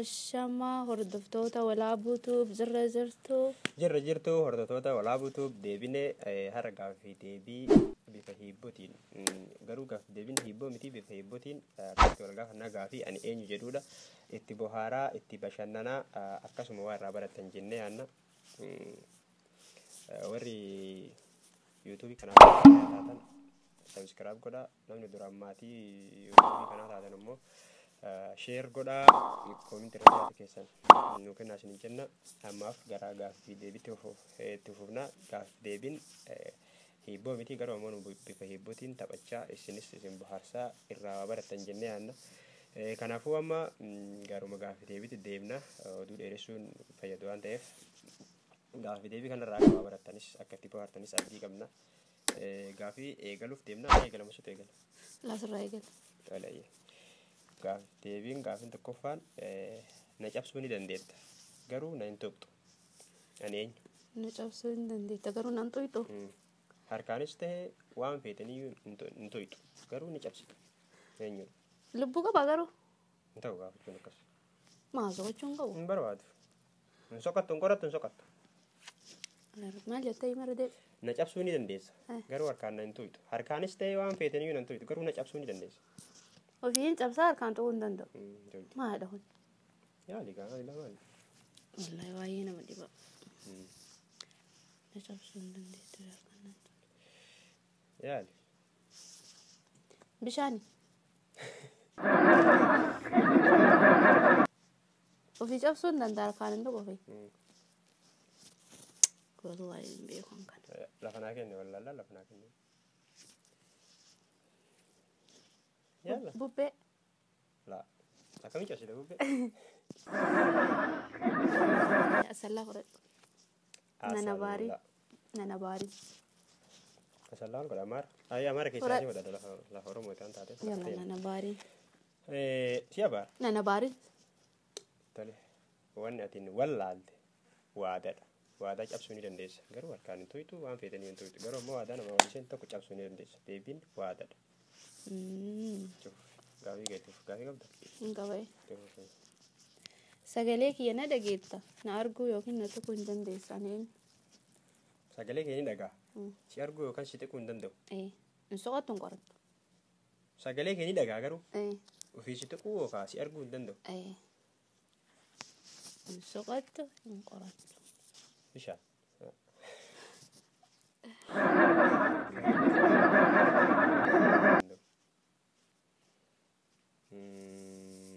Ashamaa hordoftoota Walaabuutuuf jirra jirtu. Jirra jirtu hordoftoota Walaabuutuuf deebinee har'a gaaffii deebii bifa hiibbootiin, garuu gaaffii deebiin hiibboo miti, bifa hiibbootiin akkasitti wal gaafannaa. Gaaffii ani eenyu jedhudha. Itti bohaaraa, itti bashannanaa, akkasuma waa irraa baratan jennee yaanna. Warri yuutuubii kanaaf taatan subscribe godhaa. Namni duraan maatii yuutuubii kanaa taatan immoo share godhaa, comment irratti yaada keessan nu kennaa isiniin jenna. Ammaaf gara gaaffii deebiitti itti fufna. Gaaffii deebiin hiibboo miti, garuu ammoo bifa hiibbootiin taphachaa isinis isin bohaarsaa irraa waa barattan jennee yaanna. Kanaafuu amma garuma gaaffii deebiitti deemna. Oduu dheeressuun fayyadu waan ta'eef gaaffii deebii kanarraa akka waa barattanis akka itti bohaartanis abdii qabna. Gaaffii eegaluuf deemna. Eegalamu situ eegala. Laasirraa eegala. Tolee. Gaaffii deebiin gaaffiin tokkoffaan, na cabsuu ni dandeetta garuu na hin tuqxu. Ani eenyu? Na cabsuu hin dandeetta garuu nan tuqxu. Harkaanis ta'e waan feetaniyyuu hin tuqxu, garuu ni cabsita. Eenyudha? Lubbuu qaba garuu. Hin ta'u gaafachuun akkas. Maal soqochuu hin qabu? Hin barbaadu. Hin soqattu, hin qorattu, hin soqattu. Maal jettee hima deebi? Na cabsuu ni dandeessa garuu harkaan na hin tuqxu. Harkaanis ta'e waan feetaniyyuu na hin tuqxu, garuu na cabsuu ni dandeessa. Ofiin cabsaa harkaan tuquu hin danda'u. Hin tuqxu. Maalidha kun? Yaali gaa, maali maali? Wallaahi baay'ee nama dhiba. Na cabsuu hin dandeettu harkaan nan tuqxu. Yaali. Bishaani. Ofii cabsuu hin danda'a, harkaan hin tuqu ofii. Wallaahi hin beeku kana. Lafa naa kenne, wallaalaa lafa naa kenne. Yaala. Bubbee. Laa. Akkamiin cabsite bubbee? Asallaa fudhadhu. Nana baarii. Nana baarii. Asallaan godha Amaara. Ayyi Amaara keessaa si godhadha, lafa lafa Oromoo ta'an taate. Yalla nana baarii. Si abaara. Nana baarii. Tole. Wanni ati wallaalte waadaadha. Waadaa cabsuu ni dandeessa. Garuu harkaan hin tuqxu, waan feetanii hin tuqxu. Garuu ammoo waadaa nama waliin tokko cabsuu ni dandeessa. Deebiin waadaadha. Gaafii keetiif gaafii qabda? Hin qabee. Sagalee kiyya na dhageetta. Na arguu yookiin na tuquu hin dandeessu. Ani eenyu? Sagalee kee ni dhagaa. Si arguu yookaan si tuquu hin danda'u. Hin soqottu, hin qorattu. Sagalee kee ni dhagaa garuu ofii si tuquu yookaan si arguu hin danda'u. Hin soqottu, hin qorattu. Bishaan.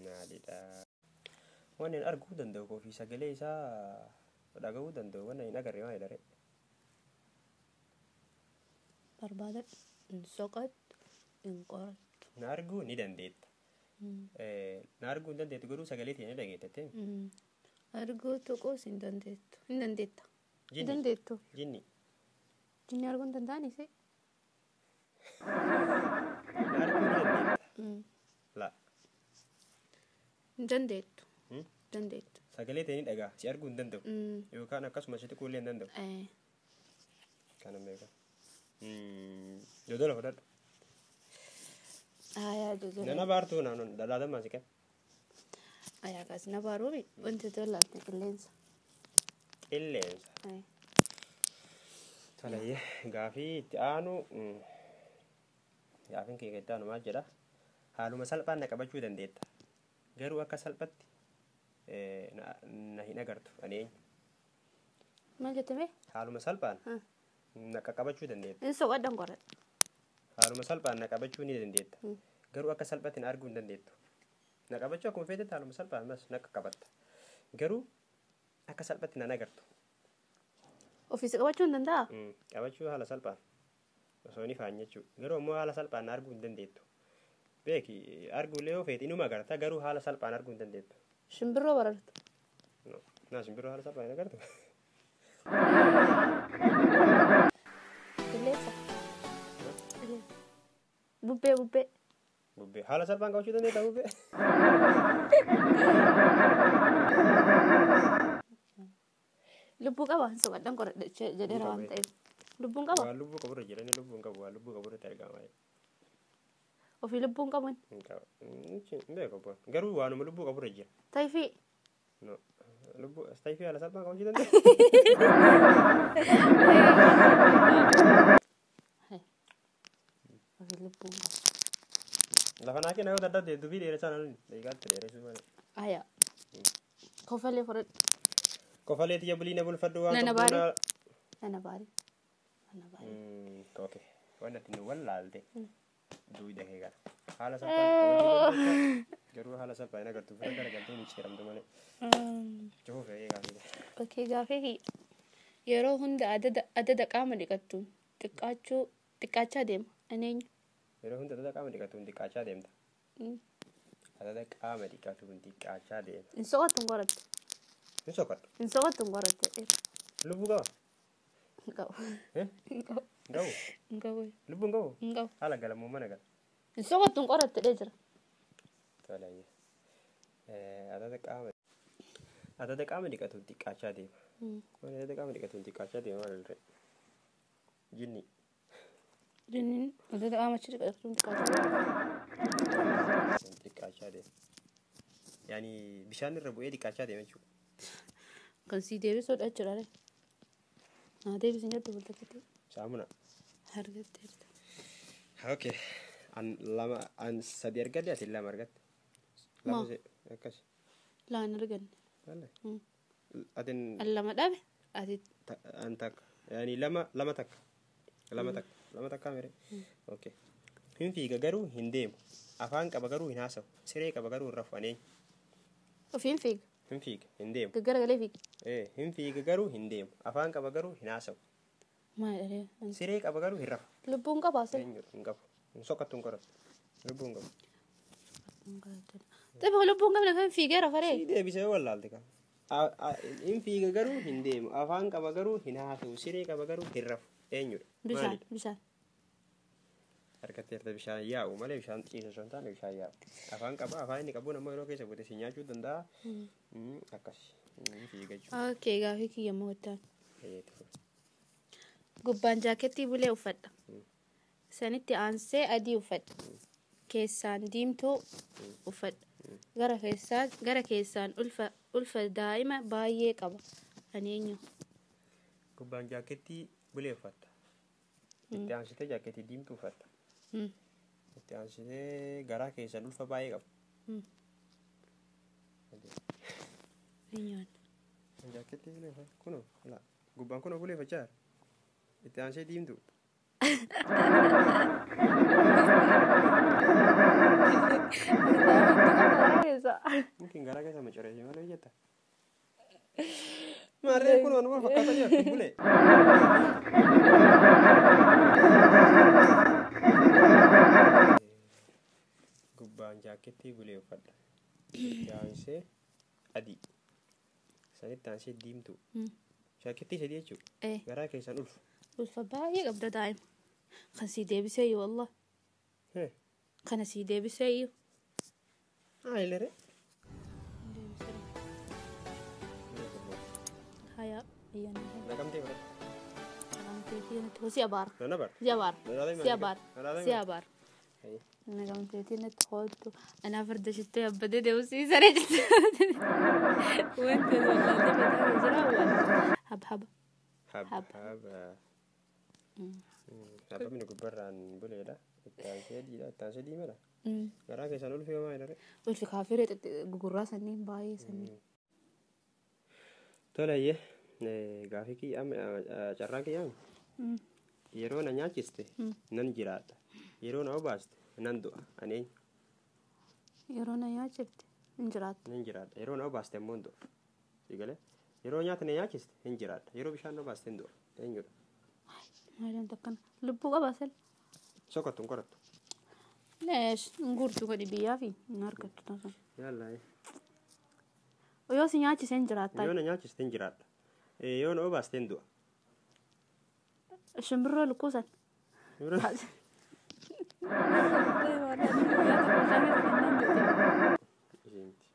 Maalidha? Wanni hin arguu danda'u ofii sagalee isaa dhaga'uu danda'u, wanni hin agarre maalidha ree? Barbaadadhu. Hin soqottu, hin qorattu. Na arguu ni dandeetta. Na arguu hin dandeettu garuu sagalee ta'e ni dhageetta. Arguu tuquus hin dandeettu. Hin dandeetta. Hin dandeettu. Jinni. Jinni arguu hin danda'anis? Na arguu ni dandeetta. La. Hin dandeettu. Dandeettu. Sagalee ta'e ni dhagaa. Si arguu hin danda'u. Yookaan akkasuma si tuquu illee hin danda'u. Kana beekaa. Dodola fudhadhu. Ayaa dodola. Nana baartuu naannoon dhadhaatamaa si kenna. Ayaa kaas na baaruumi wanti tolaatte qilleensa. Qilleensa. Tolee, gaafii itti aanu, gaafiin kee itti aanu maal jedha? Haaluma salphaan na qabachuu dandeetta. Garuu akka salphatti na hin agartu. Ani eenyu? Maal jette mee? Haaluma salphaan na qaqqabachuu dandeetta. Hin soqadhan qoradha. Haaluma salphaan na qabachuu ni dandeetta. Garuu akka salphatti na arguu hin dandeettu. Na qabachuu akkuma feetetti haaluma salphaan mas na qaqqabatta. Garuu akka salphatti na agartu. Ofiisi qabachuu hin danda'aa? Qabachuu haala salphaan. Osoo ni faan jechuudha. Garuu ammoo haala salphaan na arguu hin dandeettu. Beeki, arguullee yoo feete inuma agarta, garuu haala salphaan arguu hin dandeettu. Shimbirroo barartu. Na shimbirroo haala salphaan hin agartu. Qilleensa. Bubbee bubbee. Bubbee haala salphaan qabachuu dandeetta bubbee. Lubbuu qaba, hin soqadhan qoradha jedheera waan ta'eef. Lubbuun qaba? Waan lubbuu qaburra jira, inni lubbuu hin qabu, waan lubbuu qaburratti argama. Ofii lubbuun qabu. Hin qabu. Hin beeku. Garuu waanuma lubbuu qaburra jira. Tayfii. No. Lubbuu astaayifii haala salphaan qabachuu dandeenya. Ofii lubbuun qaba. Lafa naa kenna yoo dadhabde dubbii dheeressaa naan daqiiqaatti dheeressuu malee. Aya. Kofalee fudhadhu. Kofalee tiyya bulii na bulfadhu waan Nana qabdu baari. na. Nana baari. Nana baari. Okay. Waan ati nu wallaalte duwida kee kana. Haala salphaan qabachuu dandeessa. Garuu haala salphaan hin agartu. Fira garagaltee micciiramtu malee. Cufuuf eegee gaafii. Okay, gaafii yeroo hunda adada qaama dhiqattu xiqqaachaa deema. Ani eenyu? Yeroo hunda adada qaama dhiqatuun xiqqaachaa deemta. Adada qaama dhiqatuun xiqqaachaa deema. Hin soqottu hin qorattu. Hin soqodhu. Hin soqottu hin qorattu. Lubbuu qaba? Hin qabu. Eh? Hin qabu. Hin qabu? Hin qabu. Lubbuu hin qabu? Hin qabu. Haala galamuu mana gala. Hin soqottu hin qorattu jedhee jira. Tole. Adada qaama dhiqatuun xiqqaachaa deema. Waan adada qaama dhiqatuun xiqqaachaa deema maal irree? Jinni. Jinniin adada qaama achi dhiqatuun xiqqaachaa deema. Xiqqaachaa deema. Yaani bishaan irra bu'ee xiqqaachaa deema jechuudha. Kan sii deebisuudha jechuudha. Naa deebisin jedhu bultaatti. Saamuna. Argatteerta. Okay. An lama an sadi argadde ati lama argatte. Maa? Lama akkas. Laa hin arganne. Wallahi. Atin An lama dhabe ati an takka. Yaani lama lama takka. Lama takka. Lama takka mere. Okay. Hin fiiga garuu hin deemu. Afaan qaba garuu hin haasawu. Siree qaba garuu hin rafu. Ani eenyu? Ofiin fiiga. Hin fiiga hin deemu. Gaggaragalee fiiga. Hin fiiga garuu hin deemu. Afaan qaba garuu hin haasawu. Maal dharee? Siree qaba garuu hin rafu. Lubbuun qabaa siree. Eenyu hin qabu. Hin soqattu hin qoratu. Lubbuu hin qabu. Xibba lubbuun qabne kan fiigee rafaree. Si deebisee wallaalte kan. Hin fiiga garuu hin deemu. Afaan qaba garuu hin haasawu. Siree qaba garuu hin rafu. Eenyudha? Bishaan Maalidha? Bishaan. Harkatti bishaan yaa'u malee bishaan ciisa osoo hin taane bishaan yaa'u. Afaan qaba. Afaan inni qabuun ammoo yeroo keessa buute si nyaachuu danda'a. Akkas. Hin fiiga jechuudha. Okay, gaafii kiyya immoo wattaan. Eeyyatu. Gubbaan jaakettii bulee uffadha. Sanitti aansee adii uffadha. Keessaan diimtuu uffadha. Gara keessaan ulfa daa'ima baay'ee qaba. Ani eenyu? Gubbaan jaakettii bulee uffatta. Itti aansitee jaakettii diimtuu uffatta. Itti aansitee garaa keessaan ulfa baay'ee qaba. Eenyuun? Jaakettii bulee uffata. Kunoo laa gubbaan kunoo bulee uffachaa jira. Itti aansee diimtuu. Mungkin garaa keessa macoreessi malee jetta. Maarree kun waanuma fakkaata jira kun bulee. Gubbaan jaakettii bulee uffadha. Itti aansee adii. Sanitti aansee diimtuu. Jaakettii sadii jechuudha. Garaa keessaan ulfa. Ulfa baay'ee qabda daa'ima. Kan sii deebisee iyyuu wallah. Kana sii deebisee iyyuu. Haa illee. Haya iyyan. Naqamtee fudhadhu. Naqamteetii natti hoo si abaara. Nana bara. Si abaara. Si abaara. Si abaara. Hayi. Naqamteetii natti hoottu. Anaa farda shittoo yaabbatee deemsiisanii jirti. Wanta wallaaltee mataa jira waan. Habhaba. Habhaba. Habhabni gubbarraan buleedha. Itti aansee adiidha. Itti aansee diimaadha. Garaa keessaan ulfi homaa jedhare. Ulfi kaafiree gugurraa sanniin baay'ee sanniin. Toleeyyee gaafii kiyya amma carraa kiyya yeroo na nyaachiste nan jiraadha. Yeroo na obaaste nan du'a. Ani eenyu? Yeroo na nyaachifte hin jiraatta. Nan jiraadha. Yeroo na obaaste immoo hin du'a. Si galee? Yeroo nyaata na nyaachiste hin jiraadha. Yeroo bishaan na obaaste hin du'a. Eenyudha? Maaliin akkana lubbuu qaba sal. Soqottu hin qorattu. Leesh hin guurtu godhi biyyaa fi hin argattu tasan. Yallaa. Yoo si nyaachise hin jiraatta. Yoo na nyaachiste hin jiraadha. Yoo na obaaste hin du'a. Shimbirroo lukkuusan. Ishee miti.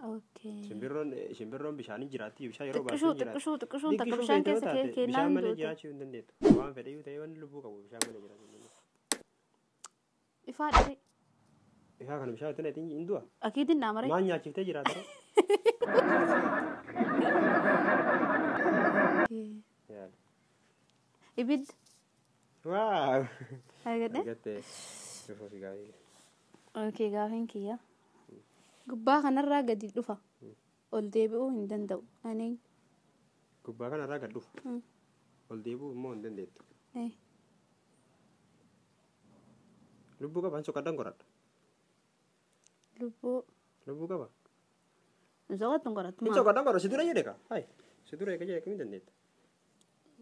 Okay. Shimbirroon bishaanii jiraatti bishaan yeroo Xiqqishuu baastee jiraatti. xiqqishuu xiqqishuun takka Xiqqishuu bishaan feete yoo keessa taate bishaan kennaan malee duute. jiraachuu hin dandeettu. Waan fedhe yoo ta'e wanni lubbuu qabu bishaan malee jiraachuu hin dandeettu. Ifaa dhibee. Ifaa kana bishaan itti hin du'a. Akiitiin naa maree. Maal nyaachiftee jiraata? Yaali. Ibidda. Waaw. Argadhe? Argatte. Dhufuu fi gaafii. Okay, gaafiin kiyya. Gubbaa kanarraa gadi dhufa. Ol deebi'uu hin danda'u. Ani Gubbaa kanarraa gad dhufa. Ol deebi'uu immoo hin dandeettu. Lubbuu qaba hin soqadhan qoradha. Lubbuu. Lubbuu qaba. Hin soqattu hin qorattu. Hin soqadhan qoradha si dura jedhe ka. Hai si dura eega jedhe akkamiin dandeetta?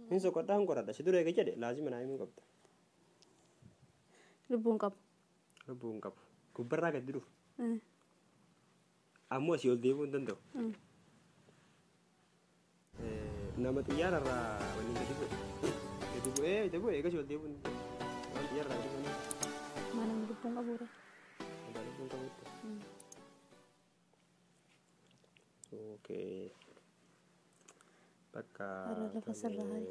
Hin soqadhan hin qoradha si dura eega jedhe laazima naa himuu qabda. Lubbuu hin qabu. Lubbuu hin qabu. Gubbarraa gadi dhufa. Ammoo asii ol deebi'uu hin danda'u. Nama xiyyaararraa waliin gadi bu'e. Gadi bu'ee gadi bu'ee eegasii ol deebi'uu hin danda'u. Waan xiyyaararraa gadi bu'anii. Maal namni lubbuu hin qabu ree? Egaa lubbuu hin qabu. Okay. Bakka. Har'a lafa sirraa hari.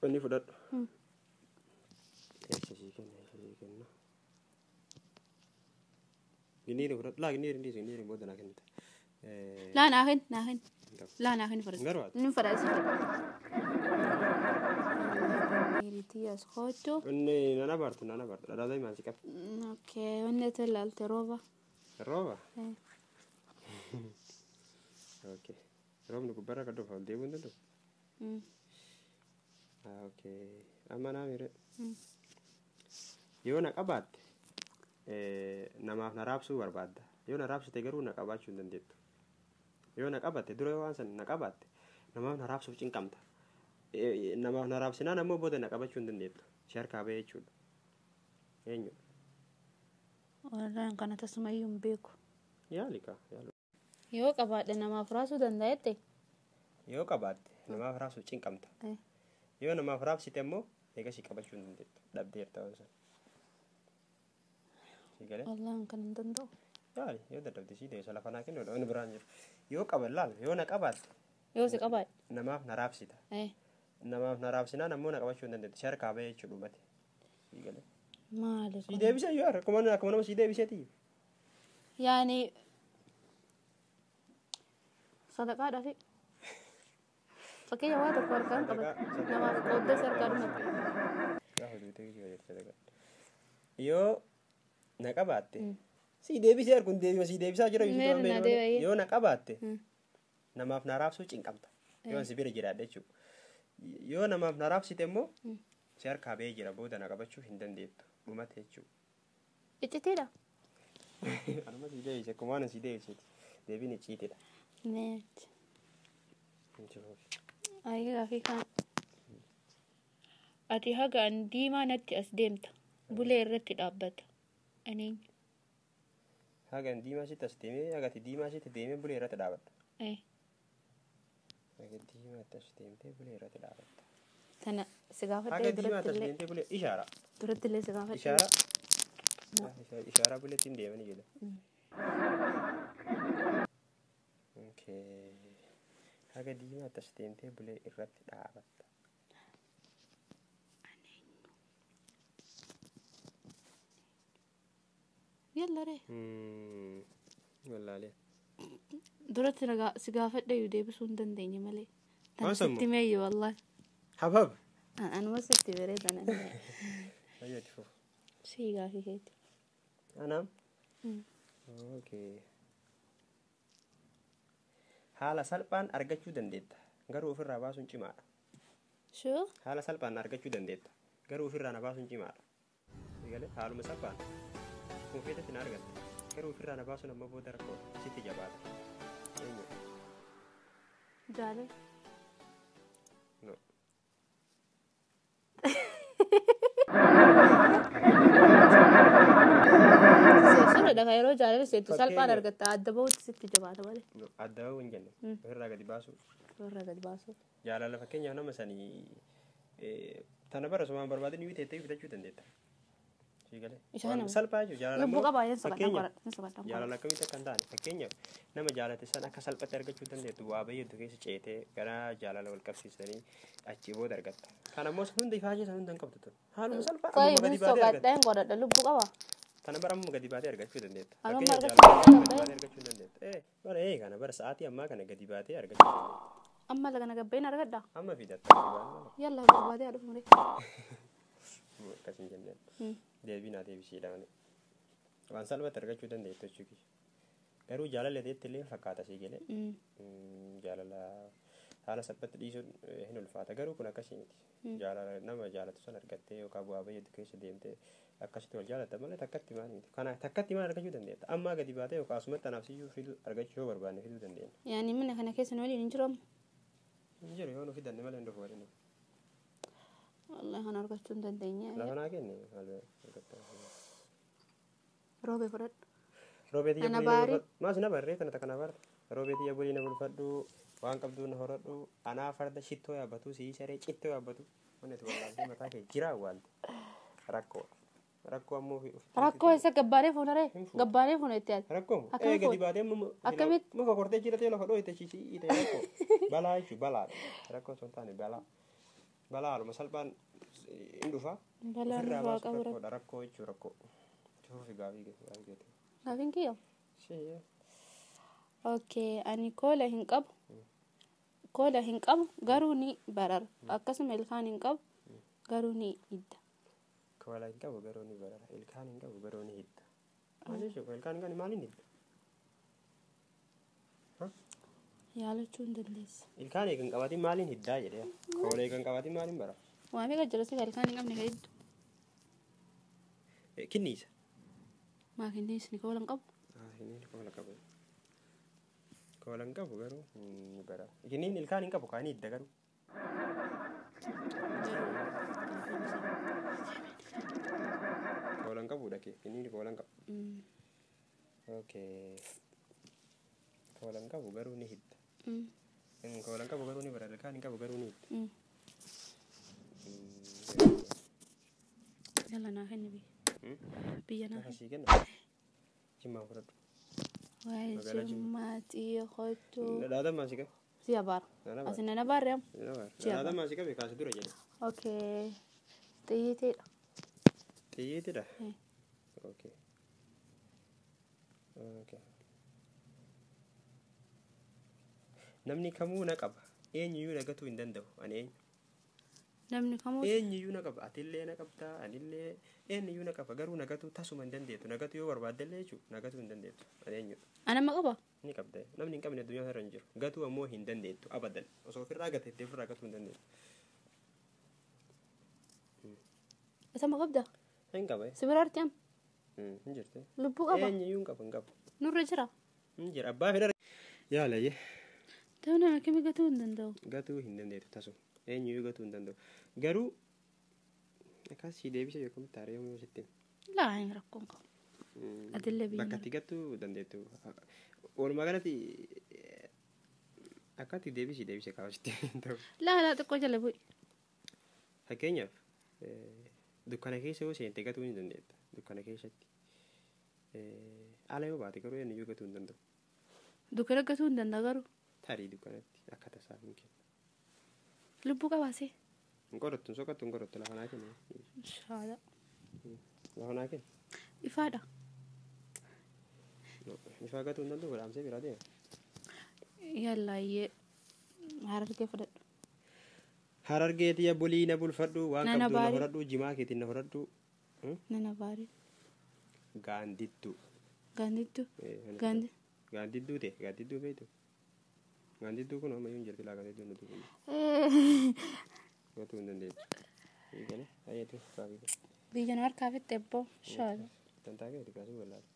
Wanni fudhadhu. Eessa sii kenna eessa sii kenna. Giniiri fudhadhu laa giniiri dhiisi giniiri booda naa kennita. Laa naa kenni naa kenni. Laa naa kenni fudhadhu. Hin barbaadu. Inni fudhadhu si fudhadhu. Giniiriitii as kootu. Inni nana baartu nana baartu dhadhaa himaan si qabu. Okay, wanni ati ilaalte rooba. Rooba? Okay. Roobni gubbaarra kan dhufa ol deebi'uu hin danda'u? Okay. Amma naa miire. Yoo na qabaatte namaaf na raabsuu barbaadda. Yoo na raabsite garuu na qabaachuu hin dandeettu. Yoo na qabatte dura yoo waan san na qabaatte namaaf na raabsuuf cinqamta. Namaaf na raabsinaan ammoo booda na qabachuu hin dandeettu. Si harkaa bahee jechuudha. Eenyu? Wallaan kana tasumayyuu hin beeku. Yaali kaa yaali. Yoo qabaadhe namaaf raasuu danda'ette? Yoo qabaatte namaaf raabsuuf cinqamta. Yoo namaaf raabsite immoo eegasii qabachuu hin dandeettu. Dhabdeerta waan sana. Si galee? Wallaan kana hin danda'u. Yaali yoo dadhabde sii deebisa lafa naa kennu inni biraan jiru. Yoo qaban laal yoo na qabaatte. Yoo si qabaadhe. Namaaf na raabsita. Namaaf na raabsinaan ammoo na qabachuu hin dandeettu. Si harkaa bahee jechuudha dhumate. Si galee? Maali Si deebisee yoo akkuma akkuma nama si deebiseeti. Yaani sadaqaadhaafi. Fakkeenya waa tokko harkaan qabate namaaf qooddee si harkaa dhumate. Gaafa duutee jira sadaqaa. Yoo na qabaatte si deebisee harkuun deebima si deebisaa jira. Meerri na deebi'ee. Yoo na qabaatte namaaf na raabsuu cinqamta. Yoo si bira jiraadha jechuudha. Yoo namaaf na raabsite immoo si harkaa bahee jira booda na qabachuu hin dandeettu. Dhumate jechuudha. Iccitiidha. Anuma si deebise akkuma waan si deebiseeti. Deebiin icciitidha. Meet. Ayi gaafii kana. Ati haga an diimaa natti as deemta. Bulee irratti dhaabbata. Ani Haga an diimaa sitti as deemee haga ati diimaa sitti deemee bulee irratti dhaabatta. Haga diimaa as deemtee bulee irratti dhaabatta. Tana si gaafadhee Haga diimaa as duratti illee deemtee bulee ishaara. duratti illee si gaafadhee. Ishaara. Ishaara buleetti hin deemanii jedha. Okay. Haga diimaa as deemtee bulee irratti dhaabatta. Yalla ree. Wallaalee. Duratti si gaafadhee iyyuu deebisuu hin dandeenye malee. Tana Waan sammu? sitti meeyyu wallaahi. Habab. Anuma sitti bareedan. Ayyaati fufu. Si gaafii keeti. Anaam. Okay. Haala salphaan argachuu dandeetta. Garuu ofirraa baasuun cimaadha. Shuu? Haala salphaan argachuu dandeetta. Garuu ofirraa na baasuun cimaadha. Egalee haaluma salphaan kun feetetti na argatta. Garuu ofirraa na baasuun amma booda rakkoo sitti jabaata. Eenyu? Jaalala. No. Sirriidha kan yeroo jaalala seettu salphaan Fakkeenya. argatta adda bahuutti sitti jabaata malee. No. Adda bahuu hin jenne. Ofirraa gadi baasuu. Ofirraa gadi baasuu. Jaalala fakkeenyaaf nama sanii tana bara somaan barbaadin yoo teettee bitachuu dandeetta. Si galee? Isaan Waan nama. salphaa jechuudha. Jaalala Lubbuu immoo qabaa hin soqadhan fakkeenyaaf qoradha hin soqadhan qoradha. jaalala akkamitti akka hin taane fakkeenyaaf nama jaalate san akka salphatti argachuu dandeettu waa baay'eetu keessa ceetee gara jaalala wal qabsiisanii achii booda argatta. Kan ammoo san hunda ifaajee san hunda hin qabdu tun. Haaluma salphaa Qoyi ammuma hin gadi baatee argatta. soqadhan qoradha lubbuu qabaa. Tana bara amma gadi baatee argachuu dandeetta. Amma Fakkeenyaaf argachuu jaalala dandeetta. gadi baatee argachuu dandeetta. Bara kana bara sa'aatii ammaa kana gadi baatee argachuu dandeetta. Amma lagana gabbayin argadha. Amma fidatta gadi baatee malee. Yalla barbaadee haa dhufu malee. Akkas hin jenneen. Deebii naa deebisiidha malee. Waan salphatti argachuu dandeettu jechuudha. Garuu jaalala ta'etti illee fakkaata sii galee. Jaalala haala salphatti dhiisuun hin ulfaata. Garuu kun akkasii miti. Jaalala nama jaalatu sana argattee yookaan bu'aa bayyatu keessa deemtee akkasitti wal jaalatta malee takkatti maal miti. Kana takkatti maal argachuu dandeetta? Ammaa gadi baatee yookaan asumatti anaaf siyyuu fiduu argachuu yoo barbaanne fiduu dandeenya. Yaani mana kana keessa nu waliin hin jiru amma. Hin jiru yoo nu fidanne malee hin dhufu waliin. Wallahi kana argachuu hin dandeenye. Lafa naa kenne maal argatta? Roobee fudhadhu. Roobeetii Ana bulii na baari. bulfadhu. Maas na barree tana takka na barre. Roobeetii bulii na bulfadhu. Waan qabduu na horadhu. Anaa farda shittoo yaabbatu sii saree cittoo yaabbatu. Wanni ati wallaaltee mataa kee jira awwaalte. Rakkoo. Rakkoo ammoo ofitti Rakkoo isa gabbaanee fuuna ree? Hin fuudhu. Gabbaanee fuuna itti yaadu. Rakkoo Akkami gadi fuudha? baatee amma Akkamitti? muka kortee jira ta'e lafa dhooyte sisii ta'e rakkoo. Balaa jechuun balaadha. Rakkoo osoo hin taane balaa. Balaa haaluma salphaan hin dhufa. Balaan Ofirraa dhufaa baasuuf qabu rakkoo. rakkoodha. Rakkoo jechuun rakkoo. Cufuufi gaafii gaafii geete. Gaafiin kiyya? Si. Okay, ani koola hin qabu. Koola hin qabu garuu ni barara. Akkasuma ilkaan hin qabu garuu ni hidda. Koola hin qabu garuu ni barara. Ilkaan hin qabu garuu ni hidda. Maal jechuudha? Ilkaan hin qabne maaliin hidda? Yaalachuu hin dandeessa. Ilkaan eega hin qabaatin maaliin hiddaa jedhee. Koola eega hin qabaatin maaliin barara? Waa meeqa jira si ilkaan hin qabne ka hiddu? Kinniisa. Maa kinniisni koola hin qabu? Inni koola qabu. Koola hin qabu garuu ni barara. Kinniin ilkaan hin qabu kaan hidda garuu. Koola hin qabu dhaqee. Kinniin koola hin qabu. Okay. Koola hin qabu garuu ni hidda. Koola hin qabu garuu ni barara. Ilkaan hin qabu garuu ni hidda. Yalla naa kenni biyya. Biyya naa kenni. Lafa sii kenna. Jimmaa fudhadhu. Waa'ee Magaalaa Jimmaa. jimmaatii kottu. Dhadhaadhaan maasii qabe. Si abaara. Nana baara. Asin nana baarre amma. Nana baara. Si abaara. Dhadhaadhaan maasii qabe kaase dura jedhe. Okay. Xiyyiitiidha. Xiyyiitidha. Okay. Okay. Namni kamuu na qaba. Eenyuyyuu na gatuu hin danda'u. Ani eenyu? Namni kamuu Eenyuyyuu na qaba. Atillee na qabda. Anillee eenyuyyuu na qaba. Garuu na gatuu tasuma hin dandeettu. Na gatuu yoo barbaaddellee jechuudha. Na gatuu hin dandeettu. Ani eenyudha? Anama qaba? Ni qabda. Namni hin qabne addunyaa irra hin jiru. Gatuu ammoo hin dandeettu. Abadan. Osoo ofirraa gateettee ofirraa gatuu hin dandeettu. Isama qabda? Hin qaba. Si bira arti amma? Hin jirti. Lubbuu qaba? Eenyuyyuu hin qabu hin qabu. Nurra jira? Hin jira. Abbaa fedha. Yaalayyee. Ta'u nama akkamii gatuu hin danda'u? Gatuu hin dandeettu tasuma. Eenyuyyuu gatuu hin danda'u. Garuu akkas si deebisa yookaan taaree yoo sitti. Laa hin rakkoon qabu. Atillee biyya Bakka itti gattuu dandeettu. Walumaa galatti akka itti deebisi deebise kaawwasitti hin ta'u. Laa laa xiqqoo jala bu'i. Fakkeenyaaf dukkana keessa yoo seente gatuu ni dandeetta. Dukkana keessatti. Ala yoo baate garuu eenyuyyuu gatuu hin danda'u. Dukkana gatuu hin danda'a garuu. Tarii dukkanatti akka tasaa hin kennu. Lubbuu qabaasee. Hin qorattu hin soqattu hin qorattu lafa naa kenni. Shaada. Lafa naa kenni. Ifaadha. Ifaa gatuu hin danda'u godhaamsee biraa deema. Yallaayyee harargee fudhadhu. Harargeetii bulii na bulfadhu waan Nana qabdu na baari. horadhu jimaa keetiin na horadhu. Nana baari. Gaandittuu. Gaandittuu. Gaandi. Gaandidduu ta'e gaandidduu beektu. Gaandidduu kun ammayyuu hin jirti laa gaandidduu nuti kun gatuu hin dandeettu. Eegale ayyeetu gaafii kee. Biyya na harkaa fitte ebboo. Shaada. Dantaa keeti kaasuu wallaala.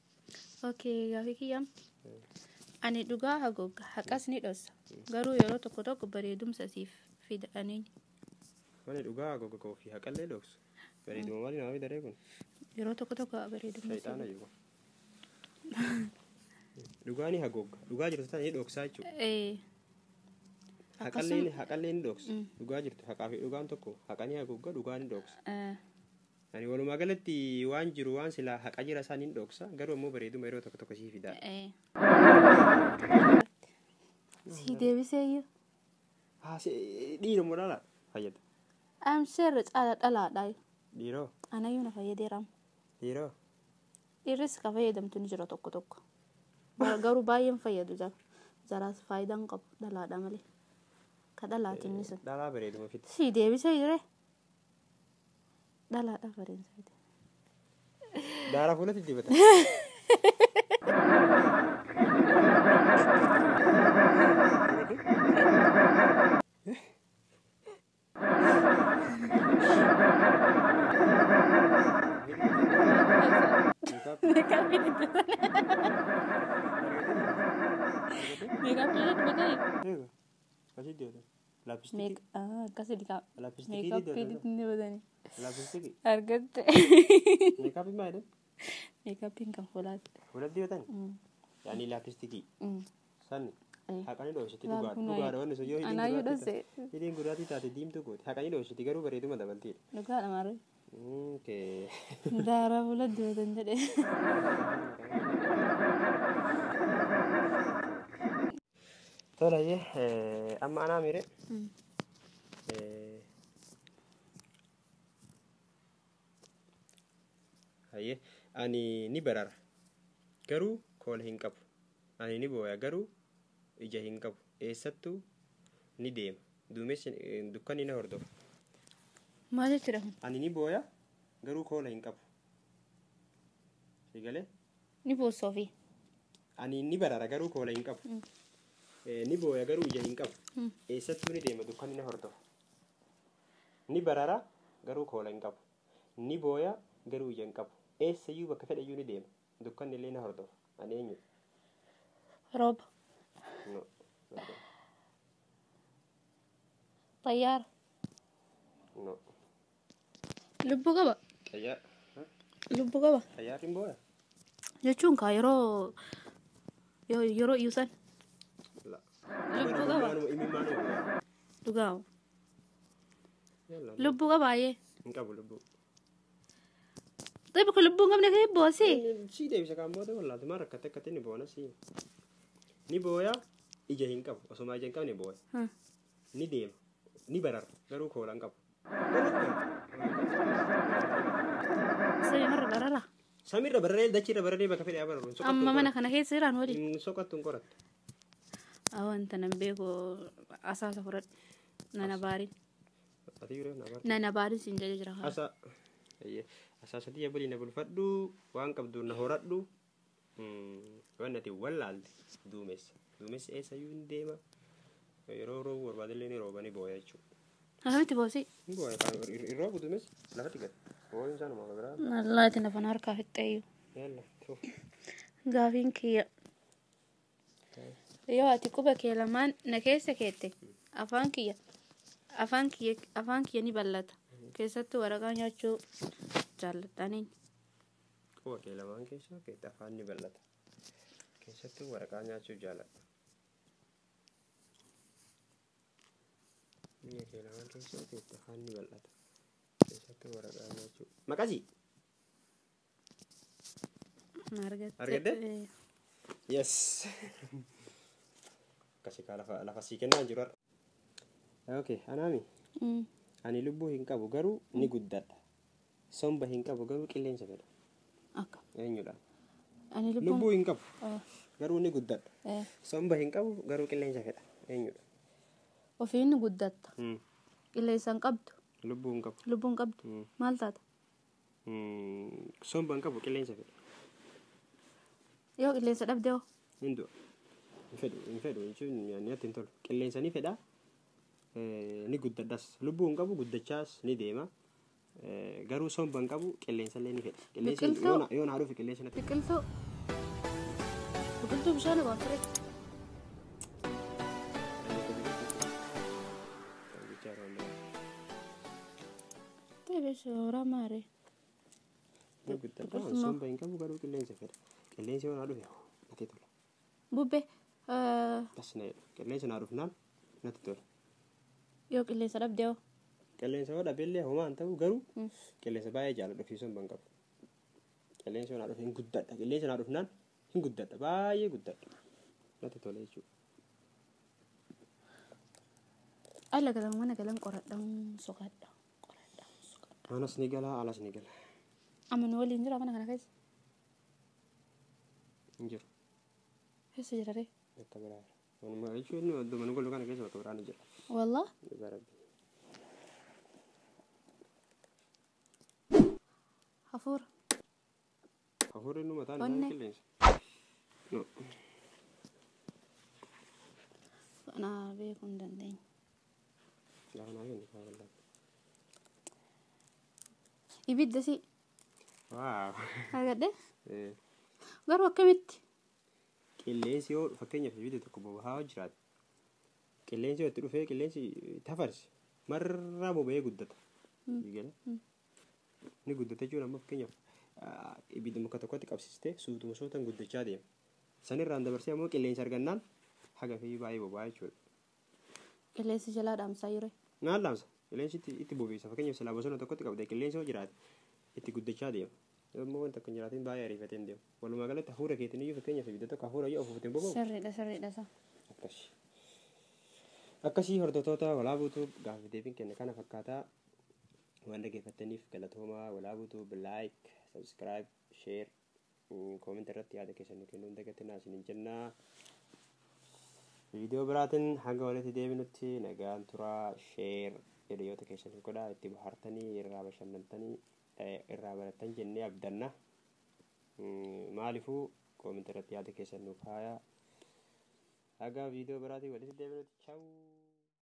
Okay, gaafii kiyya. Ani dhugaa haguuga haqas ni dhossa. Garuu yeroo tokko tokko bareedumsa siif fida ani. Mani dhugaa goga ofii haqallee dhoksu. Bareeduma maali nama fidaree kun? Yeroo tokko tokko bareedumsa siif. Shayxaana jiru. Dhugaa ni haguuga. Dhugaa jirtu tana ni dhoksaa jechuudha. Haqallee ni dhoksa. Dhugaa jirtu haqaa fi dhugaan tokko haqa ni haguuga dhugaa ni dhoksa. Ani walumaa galatti waan jiru waan silaa haqa jira isaan hin dhoksa garuu ammoo bareeduma yeroo tokko tokko sii fida. Si deebisee iyyuu. Dhiiroo moo dhalaa fayyada? Amsheerra caala dhalaadha. Dhiiroo? Anayyuu na fayyadeera. Dhiiroo? Dhiirris ka fayyadamtu ni jira tokko tokko. Garuu baay'een fayyadu jara. Jaraas faayidaa hin qabu dhalaadha malee. Ka dhalaati inni sun. Dhalaa bareeduma fiti. Si deebisee jiree. Dhalaadha bareeduma fiti. Daaraa fuulatti dibata. Meekaappii dibatan. Meekaappii dibatanii. Akkasii dibatan. Laapistikii. Akkasii dikaa. Laapistikii Meekaappii dibatan. dibatanii. Laapistikii. Argatte. Meekaappii maal jedhan? Meekaappiin kan fuulaati. Fuulatti dibatan? Yaani laapistikii. Sanni. Haqanii dhoofisiti Laal kun dhugaadha wanni sun yoo hidhiin Anaayyuu gurraattii dhose. taate hidhiin gurraattii taate diimtuu gooti. Haqanii dhoofisiti garuu bareeduma dabaltiidha. Dhugaadha maarree. Okay. Daaraa fuula dibatan jedhee. Tolayyee amma anaa miire. Hayyee ani ni barara garuu koola hin qabu. Ani ni booya garuu ija hin qabu. Eessattuu ni deema. Duumessi dukkanni na hordofa. Maal jechuudha kun? Ani ni booya garuu koola hin qabu. Sigalee? Ni boossa ofii. Ani ni barara garuu koola hin qabu. Ni booya garuu ija hin qabu. Eessattuu ni deema dukkanni na hordofa. Ni barara garuu koola hin qabu. Ni booya garuu ija hin qabu. Eessayyuu bakka fedhayyuu ni deema. Dukkanni illee na hordofa. Ani eenyudha? Rooba. No. Xayyaara. No. Lubbuu qaba. Xayyaara. Lubbuu qaba. Xayyaarri hin booya? Jechuun kaa yeroo yeroo iyyuu san. La. Lubbuu qaba. Imimmaanuma booya. Dhugaa. Yalla. Lubbuu qaba baay'ee. Hin qabu lubbuu. Xibbi kun lubbuu hin qabne kan boosii. Si deebisa kaan booda wallaalte maal rakkate akkatti ni boona si. Ni booya ija hin qabu. Osuma ija hin qabne booya. Ni deema. Ni barara garuu koola hin qabu. Samiirra barara. Samiirra bararee dachiirra bararee bakka fedhe haa bararu. Amma mana kana keessa jiraan waliin. Soqattu hin qorattu. Wanta nan beeku asaasa fudhadhu. Nana baariin. Ati yeroo na bartu. Nana baariin siin jedhee jira. Asa. Asaasa tiyya bulii na bulfadhu waan qabdu na horadhu. Waan ati wallaalte duumessa. Duumessi eessayyuu hin deema. Yeroo roobu barbaadillee ni rooba ni booya jechuudha. Akkamitti boosii? Ni booya hin roobu duumessi lafatti gad. Booyuun isaa nama biraa. Wallaahi nafan harkaa fixxeeyyu. Yalla. Tuuf. Gaafiin kiyya. Yoo ati quba kee lamaan na keessa keette afaan kiyya afaan kiyya afaan kiyya ni bal'ata. Keessattuu waraqaa nyaachuu jaalladhaaniin. Quba kee lamaan keessa keette afaan ni bal'ata. Keessattuu waraqaa nyaachuu jaalladha. Biyya kee lamaan keessa keette afaan ni bal'ata. Keessattuu waraqaa nyaachuu. Maqasii. Argatte. Argatte? Yes. Akkasii kaa lafa lafa sii kennaa jiru har'a. Okay, anaami. Ani lubbuu hin qabu garuu ni guddadha. Somba hin qabu garuu qilleensa fedha. Akka. Eenyudha? Ani Lubbuu lubbuun. hin qabu garuu ni guddadha. Somba hin qabu garuu qilleensa fedha. Eenyudha? Ofiin ni guddatta. Qilleensa hin qabdu. Lubbuu hin qabu. Lubbuu hin qabdu. Maal taata? Somba hin qabu qilleensa fedha. Yoo qilleensa dhabde hoo? Hin du'a. Hin fedhu hin fedhu jechuun nyaanni hin tolu. Qilleensa ni fedha. Ni guddadhas. Lubbuu hin qabu guddachaas ni deema. Garuu somba hin qabu qilleensa illee ni fedha. Qilleensi Biqiltuu. yoo naa dhufe qilleensa natti. Biqiltuu. Biqiltuu bishaan obaaftee. Ta'e suuraa maaree. Ni guddadha. Somba hin qabu garuu qilleensa fedha. Qilleensi yoo naa dhufe natti tola. Bubbee. Tas na jedha. Qilleensa naa dhufnaan natti tola. Yoo qilleensa dhabde hoo? Qilleensa yoo dhabe illee homaa hin ta'u garuu qilleensa baay'ee jaalladhu fi somba hin qabu. Qilleensa yoo naa dhufe hin guddadha. Qilleensa naa dhufnaan hin guddadha. Baay'ee guddadha. Natti tola jechuudha. Ala galan mana galan qoradhaan soqadha. Qoradhaan soqadha. Anas ni gala alas ni gala. Amma nu waliin jira mana kana keessa. Hin jiru. Keessa jira ree? Bakka biraa jira. Walumaa jechuun iddoo nu galu kana keessa bakka biraa ni jira. Wallah. Dhugaa rabbi. Hafuura. Hafuurri inni mataan isaa Onnee. qilleensa. No. Kana beekuu hin dandeenye. Gaafa naa kennu kaa wallah. Ibidda si Waaw. argadhe. Eh. Garuu akkamitti? Qilleensi yoo fakkeenyaaf ibiddi tokko boba'aa yoo jiraate qilleensi yoo itti dhufee qilleensi tafarse marraa boba'ee guddata. Eegale. Ni guddata jechuun amma fakkeenyaaf ibidda muka tokkotti qabsiistee suutuma suutaan guddachaa deema. Sanirraan dabarsee ammoo qilleensa argannaan haga fi baay'ee boba'aa jechuudha. Qilleensi jalaa dhaamsaa yeroo. Naan dhaamsa. Qilleensi itti bobeessa. Fakkeenyaaf silaa bosona tokkotti qabdee qilleensi yoo jiraate itti guddachaa deema. Yommuu wanta akka hin jiraatin baay'ee ariifatee hin deemu. Walumaa galatti hafuura keetiin iyyuu fakkeenyaaf ibidda tokko hafuura yoo afuufte hin boba'u. Sirriidha sirriidha isa. Akkasii. Akkasii hordoftoota Walaabuutu gaaffii deebiin kenna kana fakkaataa waan dhaggeeffattaniif galatoomaa. Walaabuutu like, subscribe, share, comment irratti yaada keessan nu kennuu hin dagatinaa isiniin jennaa. Viidiyoo biraatiin hanga walitti deebinutti nagaan turaa. Share hiriyoota keessaniif godhaa, itti bohaartanii irraa bashannantanii irraa barattan jennee abdanna. Maaliifuu comment irratti yaada keessan nu kaayaa. Haga viidiyoo biraatiin walitti deebinutti chawuu.